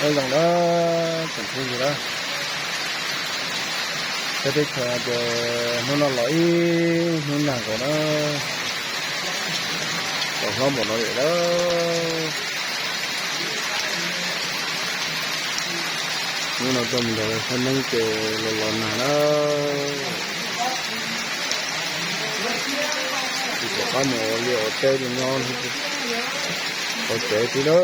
Nyob zoo na tsoom phooj ywg na, peb teb chaws ces hnub no los ib hnub nag nkaus na, tau hlob npaum no lawm na. Hnub no tuaj mus nrog saib neeb ces los los nag na. Tsis pom qab mus ua liaj ua teb li nyob tau tsev thiab na.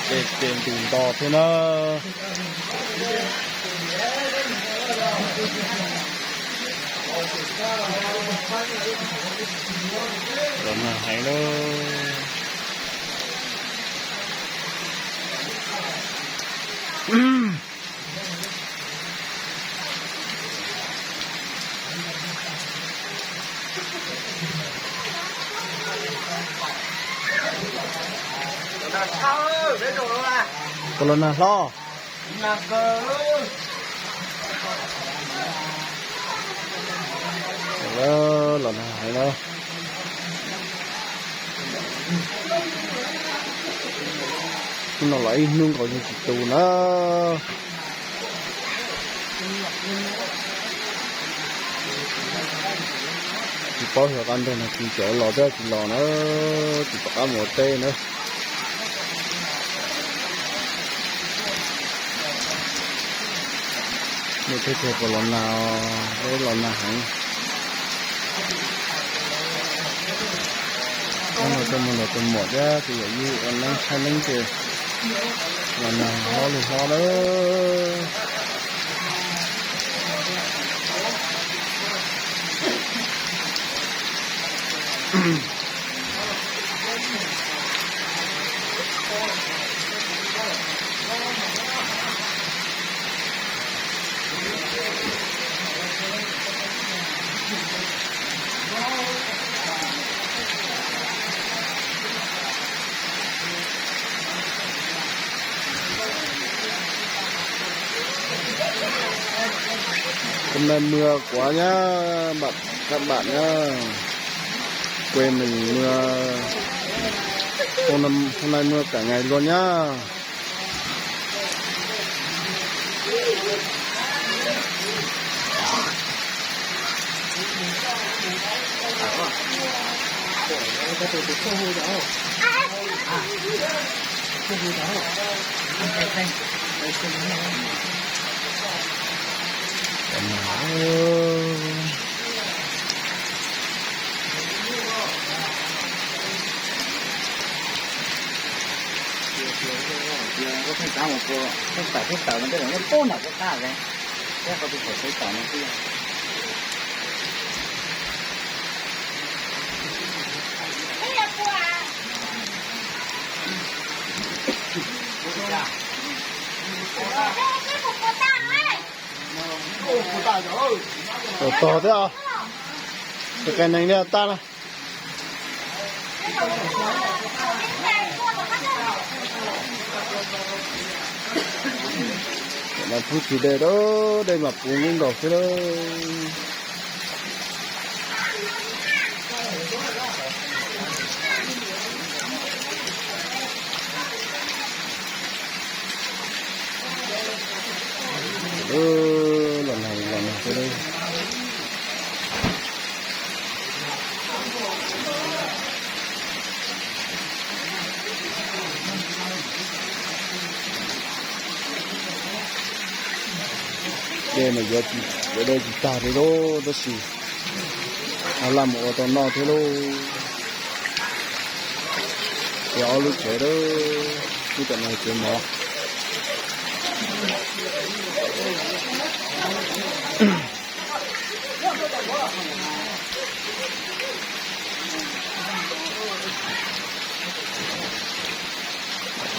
Ces ces ntws nto thiab na. Los nag heev na. Puas los nag hlob? Los nag heev na. Hnub no los ib hnub nkaus yeej tsis tu na. Tsis paub xyov qab ntawg nag kis tseem los thiab tsis los na, tsis pom qab mus ua teb na. Nej teb chaws puas los nag, peb los nag heev. Hnub no tuaj mus nrog tus muam thiab tus yawm yij ua neeb tshaib neeb ces los nag hlob li hlob lawm. Hôm nay mưa quá nhá, bạn, các bạn nhá. Quê mình mưa, hôm nay, hôm nay mưa cả ngày luôn nhá. Tus tawm tus tawm no tej zaum nyob pem nram puag ta, thiab qhov tus tawm tus tawm no xwb. Tos thiab os, tus qe neeg thiab tag na. Mas pub tsis dej, dej mas puv nkaus nkaus xwb lawm. Los nag los nag xwb lawm. Dej mas yuav, yuav dej tsis tag li lauj, tab sis ho laj mus ua tau noj thiab lauj. Ces ob lub tsev lawm, lub tom no tsev mov.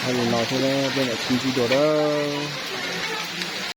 Hais li no thiab, peb mam sib ntsib dua lawm.